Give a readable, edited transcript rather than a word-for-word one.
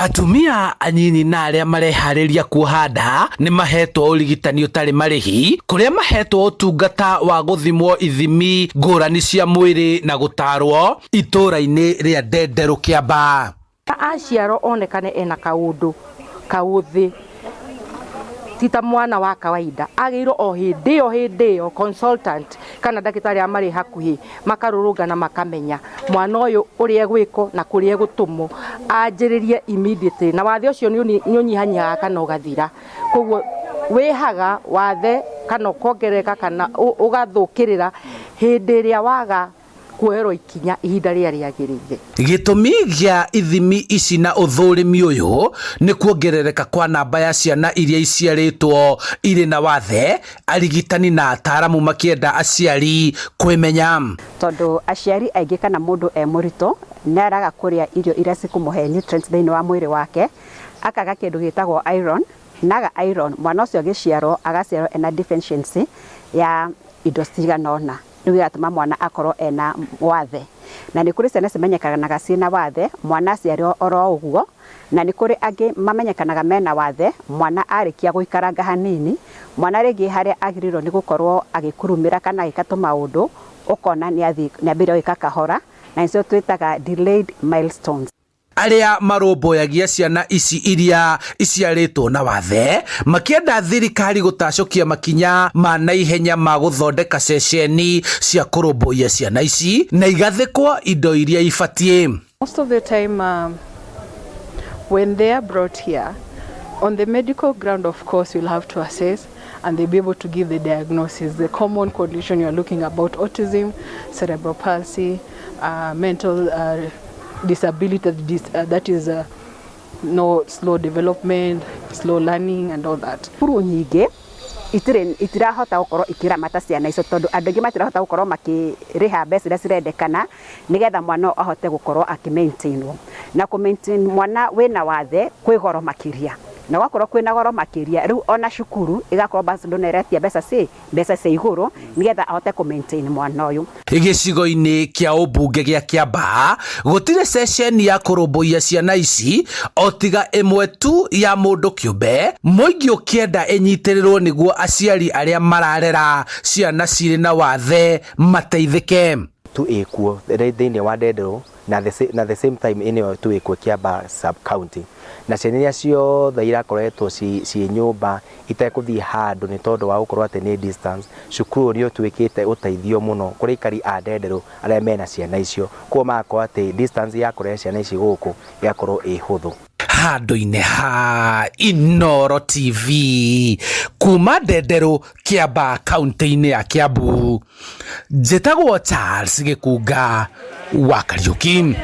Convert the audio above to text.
Atumia anyinyi na arĩa mareharĩria kuoha nda nĩ mahetwo ũrigitani ũtarĩ marĩhi kũrĩa mahetwo ũtungata wa gũthimwo ithimi ngũrani cia mwĩrĩ na gũtarwo itũũra-inĩ rĩa Ndenderũ Kĩambaa. Aciarwo onekane ena kaũndũ kaũthĩ ti ta mwana wa kawaida, agĩrĩirwo o hĩndĩ ĩyo hĩndĩ ĩyo consultant kana ndagĩtarĩ arĩa marĩ hakuhĩ makarũrũngana makamenya mwana ũyũ ũrĩa egwĩkwo na kũrĩa egũtũmwo, anjĩrĩrie immediately, na wathe ũcio nĩ ũnyihanyihaga kana ũgathira. Koguo wĩhaga wathe kana ũkongerereka kana ũgathũkĩrĩra hĩndĩ ĩrĩa waga kuoerwo ikinya ihinda rĩrĩa rĩagĩrĩire. Gĩtũmi gĩa ithimi ici na ũthũrimi ũyũ nĩ kuongerereka kwa namba ya ciana iria iciarĩtwo irĩ na wathe, arigitani na ataaramu makĩenda aciari kwĩmenya. Tondũ aciari aingĩ kana mũndũ e mũritũ nĩ araga kũrĩa irio iria cikũmũhe nutrients thĩinĩ wa mwĩrĩ wake, akaga kĩndũ gĩtagwo iron, na aga iron mwana ũcio agĩciarwo agaciarwo ena deficiency ya indo cigana ũna, rĩu ĩgatũma mwana akorwo ena wathe. Na nĩ kũrĩ ciana cimenyekanaga ciĩna wathe, mwana aciarwo oro ũguo, na nĩ kũrĩ angĩ mamenyekanaga mena wathe, mwana arĩkia gũikaranga hanini, mwana rĩngĩ harĩa agĩrĩirwo nĩ gũkorwo agĩkurumĩra kana agĩka tũmaũndũ, ũkona nĩ athiĩ nĩ ambĩrĩria gwĩka kahora, na nĩcio twĩtaga delayed milestones. Arĩa marũmbũyagia ciana ici iria iciarĩtwo na wathe makĩenda thirikari gũtacũkia makinya ma naihenya ma gũthondeka ceceni cia kũrũmbũiya ciana ici na igathĩkwo indo iria ibatiĩ. Most of the time, when they are brought here, on the medical ground, of course, you'll have to assess and they'll be able to give the diagnosis. The common condition you're looking about: autism, cerebral palsy, mental disability, that is no slow development, slow learning and all that. Cukuru nyingĩ itirĩ itirahota gũkorwo ikĩramata ciana icio tondũ andũ aingĩ matirahota gũkorwo makĩrĩha mbeca iria cirendekana nĩgetha mwana ũyũ ahote gũkorwo akĩ maintainwo. Na kũ maintain mwana wĩna wathe kwĩ goro makĩria, na gwakorwo kwĩna goro makĩria, rĩu ona cukuru ĩgakorwo bado no ĩretia mbeca cia igũrũ nĩgetha ahote kũ maintain mwana ũyũ. Gĩcigo-inĩ kĩa ũmbunge gĩa Kĩambaa gũtirĩ ceceni ya kũrũmbũiya ciana ici o tiga ĩmwe tu ya mũndũ kĩũmbe, mũingĩ ũkĩenda ĩnyitĩrĩrwo nĩguo aciari arĩa mararera ciana cirĩ na wathe mateithĩke. Tu ĩkuo thĩinĩ wa Ndenderũ na the same time ĩno tu ĩkuo Kiambaa sub county, na ciana iria ciothe irakoretwo ciĩ nyũmba itekũthiĩ handũ nĩ tondũ wa gũkorwo atĩ nĩ distance, cukuru ũyũ nĩ ũtuĩkĩte ũteithio mũno kũrĩ aikari a Ndenderũ arĩa mena ciana icio, koguo magakorwo atĩ distance ya kũrehe ciana ici gũkũ ĩgakorwo ĩ hũthũ. Handũ-inĩ ha Inooro TV kuma Ndenderũ, Kĩambaa, kaunti-inĩ ya Kiambu, njĩtagwo Charles Gĩkunga wa Kariũki.